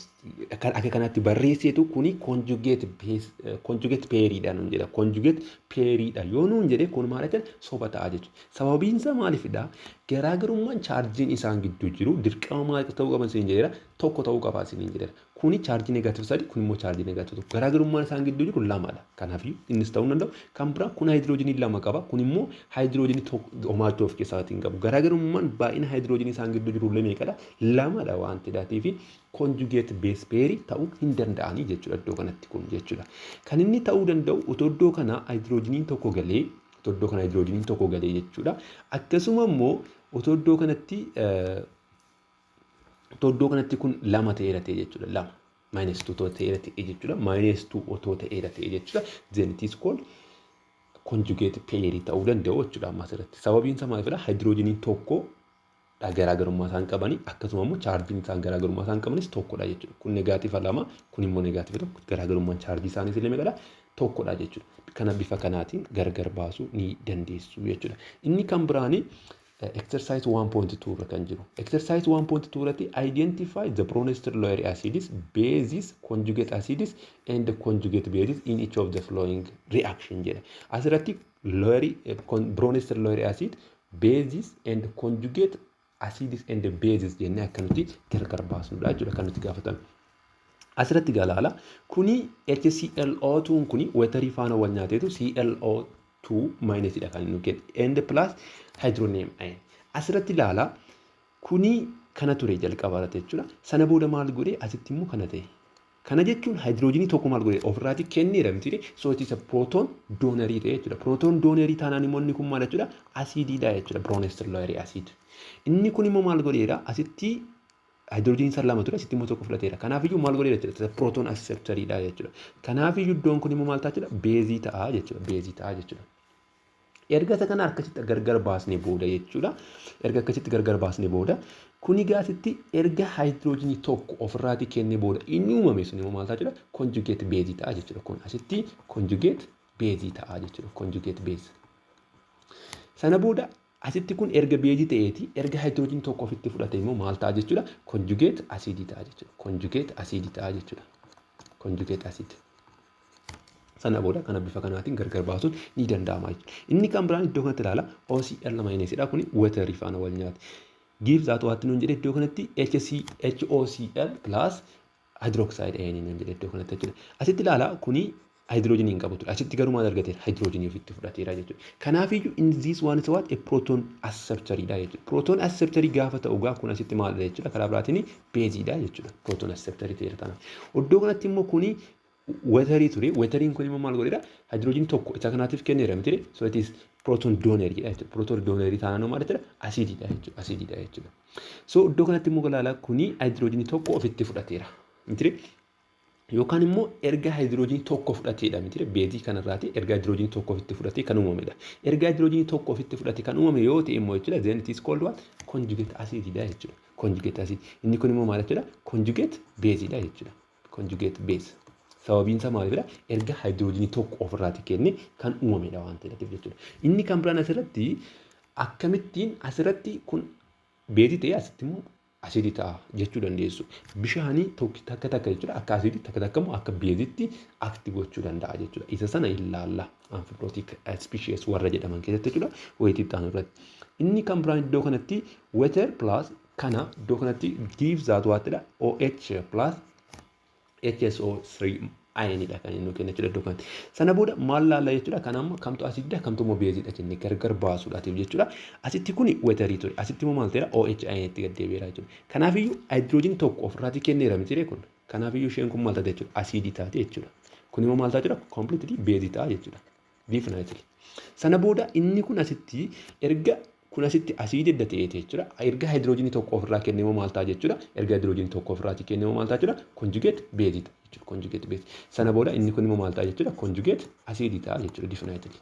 akka kanatti barreesseetu kuni conjugate base, conjugate pairiidha nuun jedha. Conjugate pairiidha yoo nuun jedhe, kun maal jechuudha? Soba ta'a jechuudha. Sababiin isaa maalifidha? Garaagarummaan chaarjiin isaan gidduu jiru dirqama maal ta'uu qaban siin jedheera? Tokko ta'uu qaba siin jedheera. Kuni chaarjii negative 3, kun immoo chaarjii negative 1. Garaagarummaan isaan gidduu jiru lamadha. Kanaafuu innis ta'uu danda'u. Kan biraa kun haayidiroojinii lama qaba. Kun immoo haayidiroojinii tokko homaachuu of keessaatii hin qabu. Garaagarummaan baay'ina haayidiroojinii isaan gidduu jiru illee meeqadha? Lamadha waan ta'eef conjugate base pairii ta'uu hin danda'anii jechuudha iddoo kanatti kun jechuudha. Kan inni ta'uu danda'u otoo iddoo kana haayidiroojiniin tokko galee, otoo iddoo kana haayidiroojiniin tokko galee jechuudha. Akkasuma immoo otoo iddoo kanatti kun lama ta'eera ta'e jechuudha. Lama minus 2 ta'eera ta'e jechuudha. Minus 2 otoo ta'eera ta'e jechuudha. Then it is called conjugate pairii ta'uu danda'u jechuudha amma asirratti. Sababiin isaa maalidha? Haayidiroojiniin tokko garaagarummaa isaan qabanii, akkasuma immoo chaarjiin isaan garaagarummaa isaan qabanis tokkodha jechuudha. Kun negative 2, kun immoo negative 1, garaagarummaan chaarjii isaaniis illee meeqadha? Tokkodha jechuudha. Kana bifa kanaatiin gargar baasuu ni dandeessu jechuudha. Inni kan biraanii exercise 1.2 irra kan jiru. Exercise 1.2 irratti identify the Bronsted Lowry acids, bases, conjugate acids and the conjugate bases in each of the following reaction jedha. Asirratti Lowry, Bronsted Lowry acid, bases and conjugate acids and bases jennee akka nuti gargar baasnudha jechuudha kan nuti gaafatame. Asirratti galaala kuni HClO2 kuni waterii faana wal nyaateetu ClO2 minusidha kan inni kennu and plus hydronium ion. Asirratti ilaala, kuni kana ture jalqaba irratti jechuudha. Sana booda maal godhe? Asitti immoo kana ta'e. Kana jechuun haayidiroojinii tokko maal godhe? Ofirraati kenneera miti? So it is a proton donorii ta'e jechuudha. Proton donorii taanaan immoo inni kun maal jechuudha? Asiidiidha jechuudha. Bronsted Lowry acid. Inni kun immoo maal godheera? Asitti haayidiroojiniin san lama ture, asitti immoo tokko fudhateera. Kanaafiyyuu maal godheera jechuudha? Proton acceptoriidha jechuudha. Kanaafiyyuu iddoon kun immoo maal ta'a jechuudha? Beezii ta'a jechuudha. Beezii ta'a jechuudha. Erga isa kana akkasitti gargar baasnee booda jechuudha. Erga akkasitti gargar baasnee booda, kuni gaasitti erga haayidiroojinii tokko ofirraatii kennee booda inni uumame sun immoo maal ta'a jechuudha? Conjugate beezii ta'a jechuudha. Kun asitti conjugate beezii ta'a jechuudha. Conjugate base. Sana booda asitti kun erga beezii ta'eeti, erga haayidiroojinii tokko ofitti fudhate immoo maal ta'a jechuudha? Conjugate asiidii ta'a jechuudha. Conjugate asiidii ta'a jechuudha. Conjugate acid. Sana booda kana bifa kanaatiin gargar baasuun ni danda'ama jechuudha. Inni kan biraan iddoo kanatti ilaala, OCl minusidha, kuni waterii faana wal nyaati. Give that what nuun jedhe iddoo kanatti? HC HOCl plus hydroxide ion nuun jedhe iddoo kanatti jechuudha. Asitti ilaala, kuni hydrogenii hin qabu ture. Asitti garuu maal argateera? Hydrogenii ofitti fudhateera jechuudha. Kanaafiyyuu in this one is what? A proton acceptoridha jechuudha. Proton acceptorii gaafa ta'u gaa kun asitti maalidha jechuudha? Karaa biraatiin beeziidha jechuudha. Proton acceptorii ta'eera taana. Iddoo kanatti immoo kuni waterii ture. Wateriin kun immoo maal godheera? Hydrogenii tokko isa kanaatiif kenneera miti? So it is proton donoridha jechuudha. Proton donorii taanaan maal jechuudha? Asiididha jechuudha. Asiididha jechuudha. So iddoo kanatti immoo ilaala, kuni hydrogenii tokko ofitti fudhateera. Miti? Yookaan immoo erga hydrogenii tokko fudhateedha miti? Beezii kanarraati erga hydrogenii tokko ofitti fudhatee kan uumamedha. Erga hydrogenii tokko ofitti fudhatee kan uumame yoo ta'e immoo jechuudha, then it is called what? Conjugate acididha jechuudha. Conjugate acid. Inni kun immoo maal jechuudha? Conjugate baseidha jechuudha. Conjugate base. Sababiin isaa maalidha? Erga hydrogenii tokko ofirraati kenne kan uumamedha waan ta'eef jechuudha. Inni kan biraan asirratti akkamittiin asirratti kun beezii ta'ee asitti immoo asiidii ta'a jechuu dandeessu? Bishaanii takka takka jechuudha akka asiidii, takka takka immoo akka beezitti act gochuu danda'a jechuudha. Isa sana ilaalla amphiprotic species warra jedhaman keessatti jechuudha, wayitii itti aanu irratti. Inni kan biraan iddoo kanatti water plus kana iddoo kanatti gives that what dha? OH plus HSO3 ionidha kan inni kenna jechuudha iddoo kanatti. Sana booda maal laalla jechuudha? Kan amma kamtu asiididha, kamtu immoo beeziidha jennee gargar baasuudhaatiif jechuudha. Asitti kuni waterii ture. Asitti immoo maal ta'eera? OH ionitti gad deebi'eera jechuudha. Kanaafiyyuu hydrogen tokko ofirraatii kenneera miti kun? Kanaafiyyuu isheen kun maal taate jechuudha? Asiidii taate jechuudha. Kun immoo maal ta'a jechuudha? Completely beezii ta'a jechuudha. Definitely. Sana booda inni kun asitti erga Kun asitti asiidii edda ta'eeti jechuudha. Erga hydrogenii tokko ofirraa kennee immoo maal ta'a jechuudha? Erga hydrogenii tokko ofirraati kennee immoo maal ta'a jechuudha? Conjugate baseii ta'a jechuudha. Conjugate baseii. Sana booda inni kun immoo maal ta'a jechuudha? Conjugate acidii ta'a jechuudha, definitely.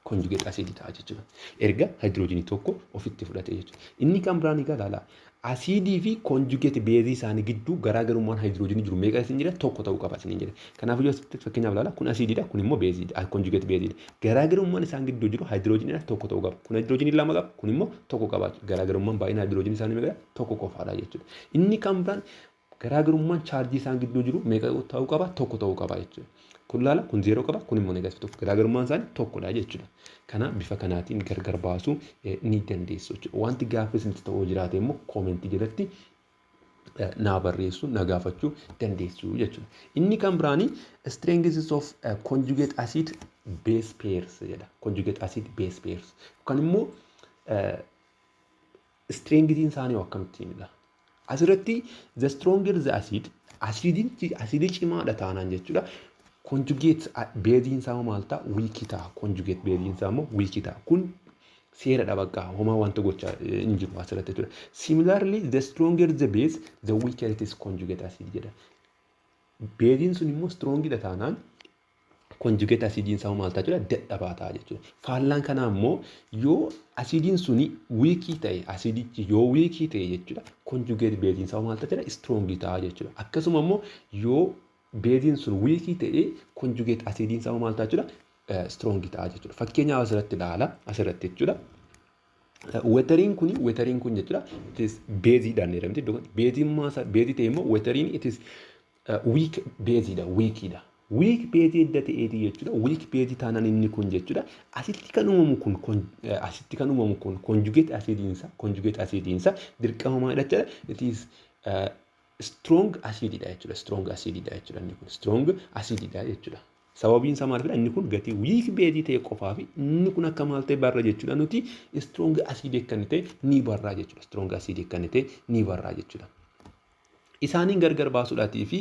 Conjugate acidii ta'a jechuudha. Erga hydrogenii tokko ofitti fudhate jechuudha. Inni kan biraan egaa ilaala. Asiidii fi conjugate baseii isaanii gidduu garaagarummaan hydrogenii jiru meeqa isin jedha? Tokko ta'uu qaba isin jedha. Kanaafuu asitti fakkeenyaaf ilaala, kun asiidiidha, kun immoo baseiidha, conjugate baseiidha. Garaagarummaan isaan gidduu jiru hydrogeniidha tokko ta'uu qaba. Kun hydrogenii lama qaba, kun immoo tokko qaba. Garaagarummaan baay'ina hydrogenii isaanii meeqa? Tokko qofaadha jechuudha. Inni kan biraan garaagarummaan chaarjii isaan gidduu jiru meeqa ta'uu qaba? Tokko ta'uu qaba jechuudha. Kun laala, kun zeeroo qaba, kun immoo negative tokko. Garaagarummaan isaanii tokkodha jechuudha. Kana bifa kanaatiin gargar baasuu ni dandeessu jechuudha. Wanti gaaffii isinitti ta'uu jiraate immoo commentii jalatti naa barreessuu, na gaafachuu dandeessu jechuudha. Inni kan biraanii strengths of conjugate acid base pairs jedha. Conjugate acid base pairs. Yookaan immoo strengthiin isaanii akkamittiinidha? Asirratti the stronger the acid, asiidiin asiidii cimaadha taanaan jechuudha. Conjugate baseiin isaa maal ta'a? Weakii ta'a. Conjugate baseiin isaa immoo weakii ta'a. Kun seeradha, bakka homaa wanta gochaa hin jiru asirratti jechuudha. Similarly, the stronger the base, the weaker it is conjugate acid jedha. Baseiin sun immoo strongidha taanaan conjugate acidiin isaa maal ta'a jechuudha? Dadhabaa ta'a jechuudha. Faallaan kanaa immoo yoo asiidiin suni weakii ta'e, asiidichi yoo weakii ta'e jechuudha, conjugate baseiin isaa maal ta'a jechuudha? Strongii ta'a jechuudha. Akkasuma immoo yoo baseiin sun weakii ta'e, conjugate acidiin isaa maal ta'a jechuudha? Strongii ta'a jechuudha. Fakkeenyaaf asirratti ilaala, asirratti jechuudha. Wateriin kun jechuudha, it is baseiidhaan jedhamti. Baseiin baseii ta'e immoo wateriin it is weak baseiidha, weakiidha. Weak baseii edda ta'eeti jechuudha. Weak baseii taanaan inni kun jechuudha. Asitti kan uumamu kun conjugate acidiinsa dirqama maalidha jechuudha? It is strong acididha jechuudha. Strong acididha jechuudha inni kun. Strong acididha jechuudha. Sababiin isaa maalidha? Inni kun gatii weak baseii ta'e qofaa fi inni kun akka maal ta'e barra jechuudha. Nuti strong acidii akka inni ta'e ni barraa jechuudha. Strong acidii akka inni ta'e ni barraa jechuudha. Isaaniin gargar baasuudhaatii fi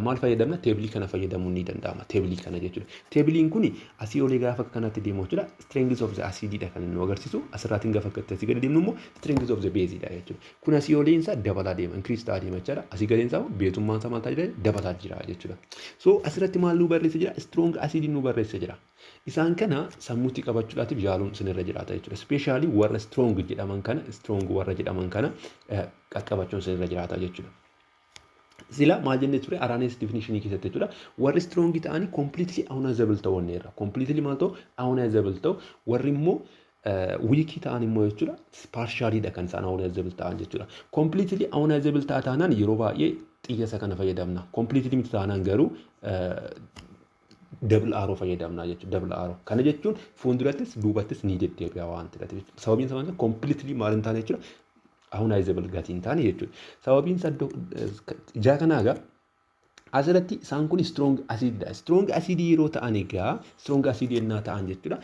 maal fayyadamna? Tableii kana fayyadamuun ni danda'ama. Tableii kana jechuudha. Tableiin kun asii olii gaafa kanatti deemu jechuudha. Strength of the acididha kan inni nu agarsiisu. Asirraatiin gaafa akkatti asii gadi deemnu immoo strength of the baseidha jechuudha. Kun asii oliin isaa dabalaa deema. Increase ta'aa deema jechuudha. Asii gadeen isaa baseummaan isaa maal ta'aa jira? Dabalaa jira jechuudha. So asirratti maal nu barreessa jira? Strong acid nu barreessa jira. Isaan kana sammuutti qabachuudhaatiif yaaluun isinirra jiraata jechuudha. Especially warra strong jedhaman kana, strong warra jedhaman kana qaqqabachuun isinirra jiraata jechuudha. Sila maal jennee ture Arrhenius definitionii keessatti jechuudha? Warri strong ta'anii completely ionizable ta'uu wanneerra. Completely maal ta'u? Ionizable ta'u. Warri immoo weakii ta'an immoo jechuudha, partiallyidha kan isaan ionizable ta'an jechuudha. Completely ionizable ta'a taanaan yeroo baay'ee xiyya isa kana fayyadamna. Completely miti taanaan garuu double arrow fayyadamna jechuudha. Double arrow. Kana jechuun fuuldurattis duubattis ni deddeebi'a waan ta'eef jechuudha. Sababiin isaa completely maal hin taane jechuudha? Ionizable gatii hin taane jechuudha. Sababiin isaa ijaa kanaa egaa asirratti isaan kun strong acididha. Strong acid yeroo ta'an egaa, strong acid yennaa ta'an jechuudha.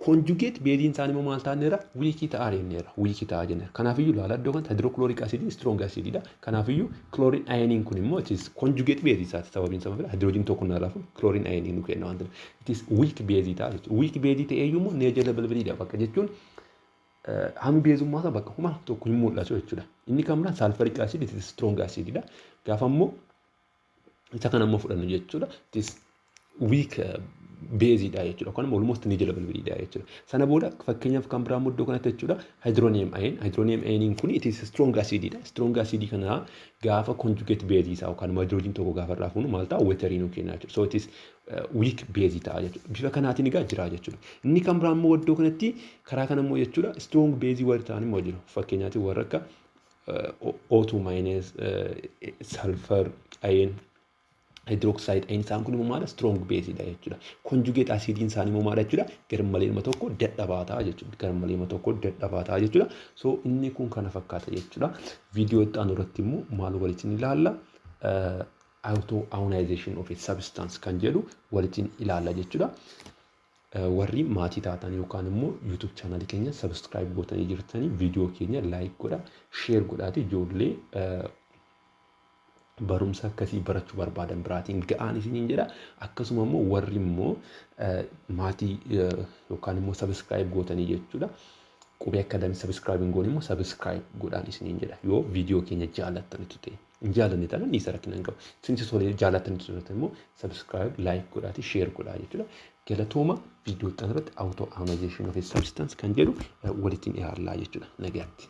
Conjugate baseiin isaanii immoo maal ta'aneera? Weakii ta'aa jenneera. Weakii ta'aa jenneera. Kanaafiyyuu ilaala, iddoo kanatti hydrochloric acid strong acididha. Kanaafiyyuu chlorine ioniin kun immoo it is conjugate baseii isaati. Sababiin isaa maal? Hydrogen tokko narraa fuun chlorine ionii nu kenna waan ta'eef. It is weak baseii ta'a jechuudha. Weak baseii ta'eeyyuu immoo negligible bakka jechuun hammi baseummaa isaa bakka homaa tokko hin mul'atu jechuudha. Inni kan biraan sulfuric acid, it is strong acididha. Gaafa immoo isa kana immoo fudhannu jechuudha, it is weak baseiidha jechuudha. Yookaan immoo almost negligibleiidha jechuudha. Sana booda fakkeenyaaf kan biraa iddoo kanatti jechuudha, hydronium ion. Hydronium ioniin kun it is strong acididha. Strong acidii kana gaafa conjugate baseii isaa yookaan immoo hydrogen tokko gaafa irraa fuunu maal ta'a? Waterii nu kenna jechuudha. So it is weak baseii ta'a jechuudha. Bifa kanaatiin egaa jira jechuudha. Inni kan biraa immoo iddoo kanatti karaa kana immoo jechuudha, strong baseii warri ta'an immoo jiru. Fakkeenyaaf warra akka O2 minus, sulfur ion, hydroxide ion, isaan kun immoo maala? Strong baseidha jechuudha. Conjugate acidiin isaanii immoo maala jechuudha? Garmaleema tokko dadhabaa ta'a jechuudha. Garmaleema tokko dadhabaa ta'a jechuudha. So inni kun kana fakkaata jechuudha. Viidiyoo itti aanu irratti immoo maal walitti ilaalla? Auto ionization of a substance kan jedhu walitti ilaalla jechuudha. Warri maatii taatan yookaan immoo YouTube channelii keenya subscribe gootanii jirtanii, viidiyoo keenya like godha, share godhaati ijoollee barumsa akkasii barachuu barbaadan biraatiin ga'aan isiniin jedha. Akkasuma immoo warri immoo maatii yookaan immoo subscribe gootanii jechuudha. Qubee Academy subscribe hin goone immoo subscribe godhaan isiniin jedha, yoo viidiyoo keenya jaallattanitu ta'e. Hin jaallanne taanaan dhiisa, rakkina hin qabu. Isinis tolee jaallattanitu ta'e immoo subscribe, like godhaati, share godhaa jechuudha. Galatooma, viidiyoo irratti auto ionization of a substance kan jedhu walitti ilaallaa jechuudha. Nagaatti.